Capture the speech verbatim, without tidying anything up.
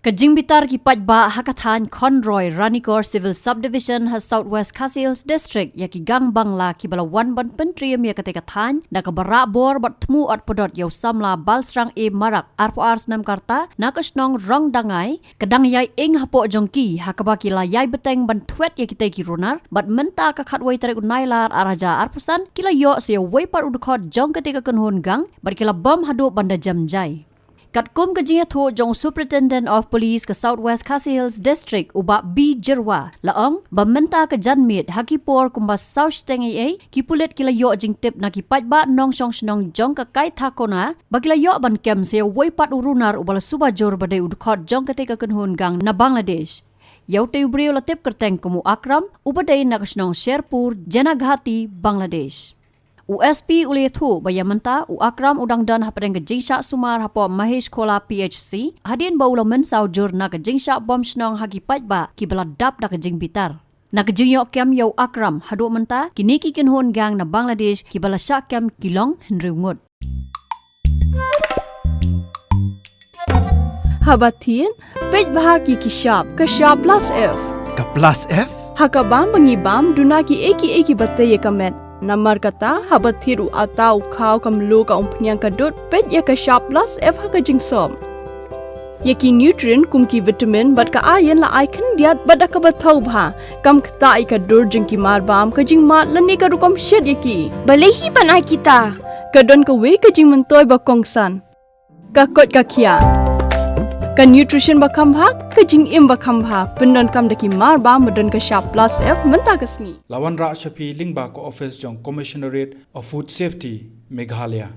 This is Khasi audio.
Ka jingbitar ki paidbah ha ka thaiñ Conroy, Ranikor Civil Subdivision ha South West Khasi Hills District ïa ki gang Bangla kiba la wan ban pyntriem ïa katei ka thaiñ da kaba rah bor bad thmu ot pdot ïa u samla Balsrang A Marak, arphew ar snem ka rta, na ka shnong Rongdangai, ka dang ïai ing hapoh jong ki, ha kaba ki la ïai bteng ban thwet ïa kitei ki runar, bad mynta ka khatwei tarik u Nailar ar hajar arphew san, ki la ïoh sa ïa uwei pat u dkhot jong katei ka kynhun gang, bad ki la bam haduh ban da jem jai. Katkum ka jingïathuh jong u Superintendent of Police ka South West Khasi Hills District, u Bah B Jyrwa, la ong ba mynta ka janmiet ha ki por kumba saw shiteng eiei, ki pulit ki la ïoh jingtip na ki paidbah nongshong shnong jong ka Kaithakona, ba ki la ïoh ban kem sa ïa uwei pat u runar uba la suba jur ba dei u dkhot jong katei ka kynhun gang na Bangladesh. Ïa utei u briew la tip kyrteng kum u Akram, uba dei na ka shnong Sherpur, Jenaghati, Bangladesh. U S P u la ïathuh ba ïa mynta u Akram u dang don hapdeng ka jingshah sumar hapoh Mahesh Khola P H C, hadien ba u la mynsaw jur na ka jingshah bom shnong ha ki paidbah kiba la dap da ka jingbitar. Na ka jingïoh kem ïa u Akram, haduh mynta kine ki kynhun gang na Bangladesh kiba la shah kem ki long hynriew ngut. Haba thied, peit bha ki ki shap, ka shap plus F. Ka plus F? Ha ka bam ba ngi bam, duna ki ei ki ei kiba tei ïa ka met. Namar kata, haba thied u atta, u khaw, ka mluh, ka umphniang, ka dud, peit ïa ka shap plus F ha ka jingsop. Ïa ki nutrient kum ki vitamin bad ka iron la ai khyndiat bad da kaba thaw bha. Kam ktah ïa ka dur jong ki mar bam, ka jingmad lane ka rukom shet ïa ki. Balei hi ban ai kita? Ka don kawei ka jingmyntoi ba kongsan. Ka koit ka khiah. Ka nutrition ba kham bha, ka jingim ba kham bha. Pyndonkam da ki mar bam ba don ka shap plus F mynta ka sngi. La wanrah sha phi lyngba ka office jong Commissionerate of Food Safety, Meghalaya.